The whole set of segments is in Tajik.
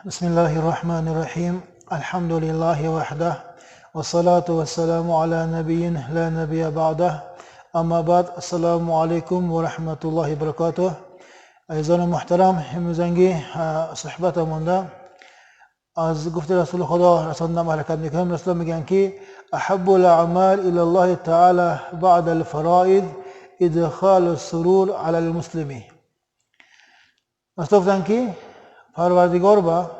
بسم الله الرحمن الرحيم. الحمد لله وحده والصلاة والسلام على نبي لا نبي بعده. اما بعد، السلام علیکم و رحمت الله برکاته. عزیزان محترم، امروزنگی صحبت مونده از گفت رسول خدا رساندم حرکت میکنم. رسول میگن که احب الاعمال الى الله تعالی بعد الفرائض ادخال السرور علی المسلمین. رسول گفتن که پروردگار با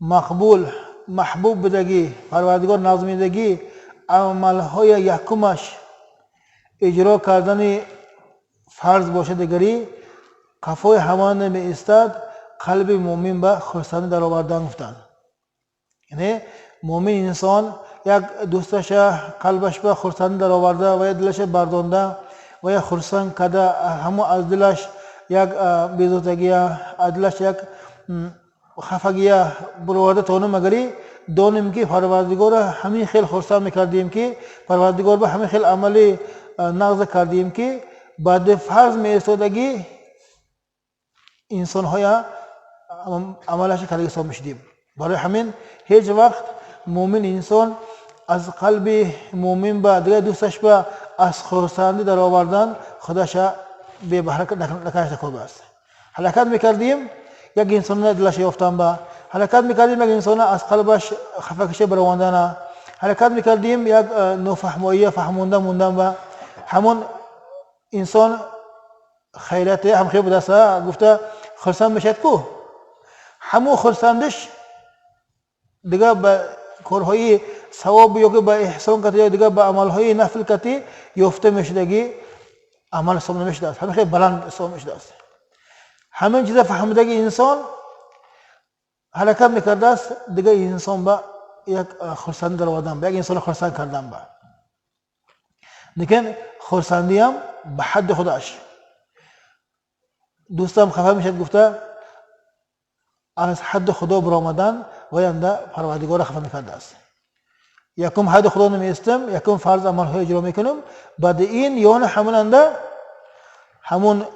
مقبول محبوب بدگی، پروردگار نظمیدگی عملهای یکمش اجرا کردن فرض باشه، دیگری قفای همان نمی ایستاد قلب مؤمن به خرسندی در آوردن گفتن. یعنی مؤمن انسان یک دوستش قلبش به خرسندی در آورده و یک دلش بردانده و یک خرسند کرده، همو از دلش یک بیزوتگی، از دلش یک خفگی برآورده تانو، مگری دانیم که پروردگار همین خیل خرسند میکردیم که پروردگار به همین خیل عملی نغز کردیم که بعد فرض می ایستادگی انسان‌های عملش کرده حساب میشدیم. برای همین هیچ وقت مؤمن انسان از قلب مؤمن به دیگه دوستش به از خرسندی در آوردن خودش بی بهره نکرده کرده است. حرکت میکردیم یک انسان دلش یافتن به، حرکت میکردیم یک انسان از قلبش خفکش برواندن، حرکت میکردیم یک نوفهمایی فهمونده موندن به همون انسان خیرت هم خیر بوده است. گفته خرسند میشد کو همون خرسندش دیگه به کارهای ثواب یا که به احسان کتی یا دیگه به عملهای نفل کتی یافته میشدگی عمل حساب نمیشده است، همین خیلی بلند حساب میشده است. همین چیز فهمیدگی انسان حرکت میکرده است، دیگه انسان به یک خرسند در آوردن، به یک انسان خرسند کردن به، لیکن خرسندی هم به حد خودش. دوستم خفه میشد گفته از حد خدا برآمدن و ینده پروردگار خفه میکرده است. یکم حد خدا نمیستم، یکم فرض عملهای اجرا میکنم، بعد این یان هموننده همون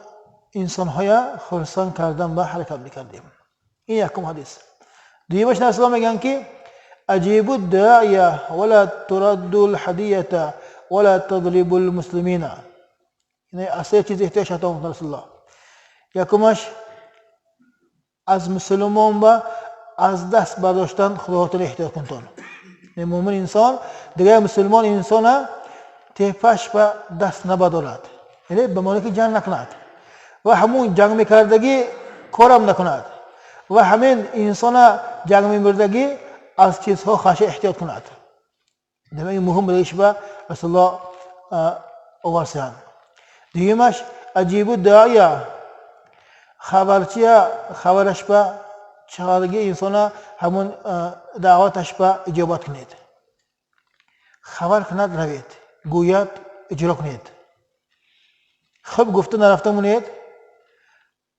انسانهای خرسان کردن به حرکت میکردیم. این یکم حدیث. دیمش نسلا میگن که اجیب الداعیه ولا ترد الحدیه ولا تضرب المسلمین. یعنی اصل چیز احتیاج حتی رسول الله. یکمش از مسلمان با از دست برداشتن خدا تعالی احتیاط کنتون. یعنی مؤمن انسان دیگه مسلمان انسان تپش به دست نبدارد، یعنی به معنی که جنگ نکند و همون جنگ میکردگی کارم نکند و همین انسان جنگ میبردگی از چیزها خاشه احتیاط کند. demek مهم بودش به رسول الله آورسیان. دیگمش عجیب داعیه خبرچیه خبرش به چقدرگی انسان همون دعوتش به اجابت کنید، خبر کند روید، گوید اجرا کنید. خوب گفته نرفته مونید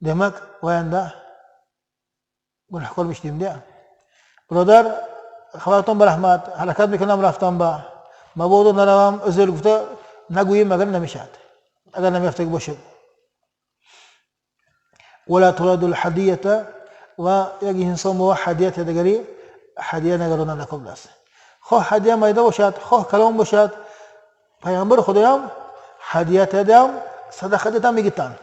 demek وینده گناهکار میشدیم دیگه. برادر خبرتون به رحمت حرکت میکنم رفتم به مبادا نروم عذر گفته نگوییم مگر نمیشد اگر نمیفته باشه. ولا ترد الحدیه و یک انسان با هدیه دیگری هدیه نگرانه نکند است. خواه هدیه میده باشد خواه کلام باشد، پیامبر خدایم هدیه دادم صدقه دادم میگفتن،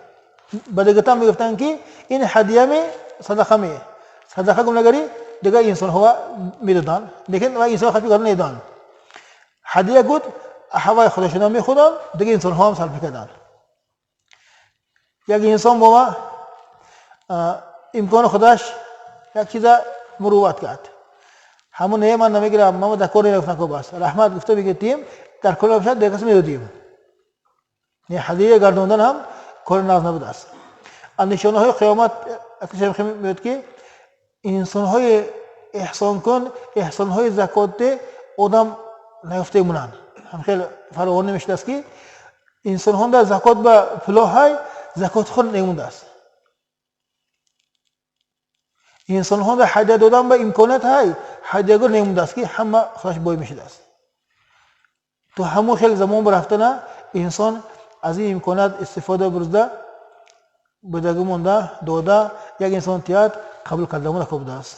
به دیگتان میگفتن که این هدیه می صدقه می صدقه گم نگری دیگه انسان ها میدادن، لیکن و انسان خفی کردن نیدان. هدیه گفت هوای خودشون میخودن دیگه انسان ها هم صرف میکردن. یک انسان با ما امکان خودش یک چیز مروت کرد، همون نه من نمیگیرم ما در کار نگفتن که بس رحمت گفته بگیتیم در کل باشد دیگه کسی میدادیم. یعنی هدیه گردوندن هم کار ناز نبوده است. نشانه های قیامت اکثر میاد که انسان های احسان کن احسان های زکات ده آدم نیافته مونن. هم خیلی فراوان نمیشده است که انسان ها در زکات به پلاهای زکات خود نمونده است. انسان ها در هدیه دادن به امکانات های هدیه گر نمونده است که همه خودش بای میشده است. تو همون خیلی زمان برفتنه انسان از این امکانات استفاده برده بدگی مونده داده یک انسان تیاد қабул кардамона ко будааст.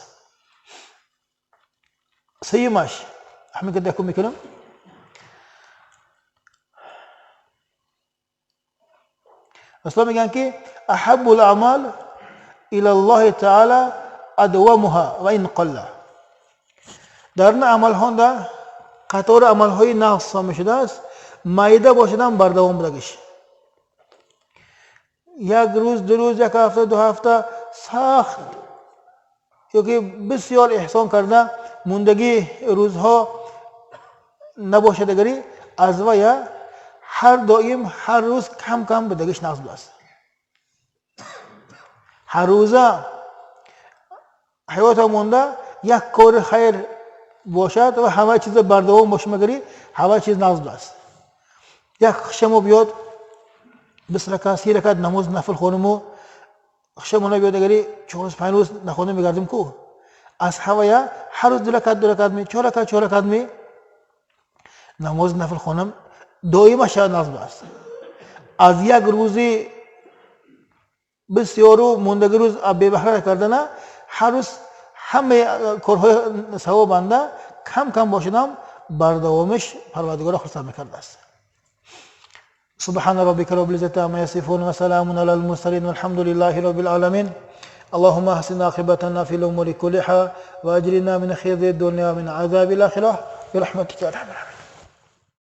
Сеюмаш ҳамин ки якум мекунам, расулуллоҳ мегӯянд ки аҳаббу л-аъмал ила Аллоҳи таъала адвамуҳа ва ин қалла. Дар ин амалҳонда қатори амалҳои нағз ҳисоб мешудааст, майда бошадам бардавом будагиш. Як рӯз, 2 рӯз, як ҳафта, 2 ҳафта сахт ё ки бисёр эҳсон карда мондагӣ рӯзҳо набошад, агари аз вая ҳар доим ҳар рӯз кам кам будагиш нағз будааст. Ҳар рӯза ҳаёта монда як кори хайр бошад ва ҳама чиза бардавом бошад, магари ҳама чиз нағз будааст. Як хушамо биёд 20 ракат, 30 ракат намоз нафл хонуму хушамо набиёд, агари 4 рӯз, 5 рӯз нахонда мегардим ку. Аз ҳавая ҳар рӯз 2 ракат, 2 ракат ми, 4 ракат, 4 ракат ми намоз нафл хонам доима шавад нағз будааст. Аз як рӯзи бисёру мондаги рӯз бебаҳра кардана ҳар рӯз ҳамаи корҳои савобанда кам кам бошадам бардавомиш Парвардигоро хурсанд мекардааст. سبحان ربك رب العزة عما يصفون وسلام على المرسلين والحمد لله رب العالمين. اللهم احسن عاقبتنا في الأمور كلها وأجرنا من خزي الدنيا ومن عذاب الآخرة برحمتك يا أرحم الراحمين.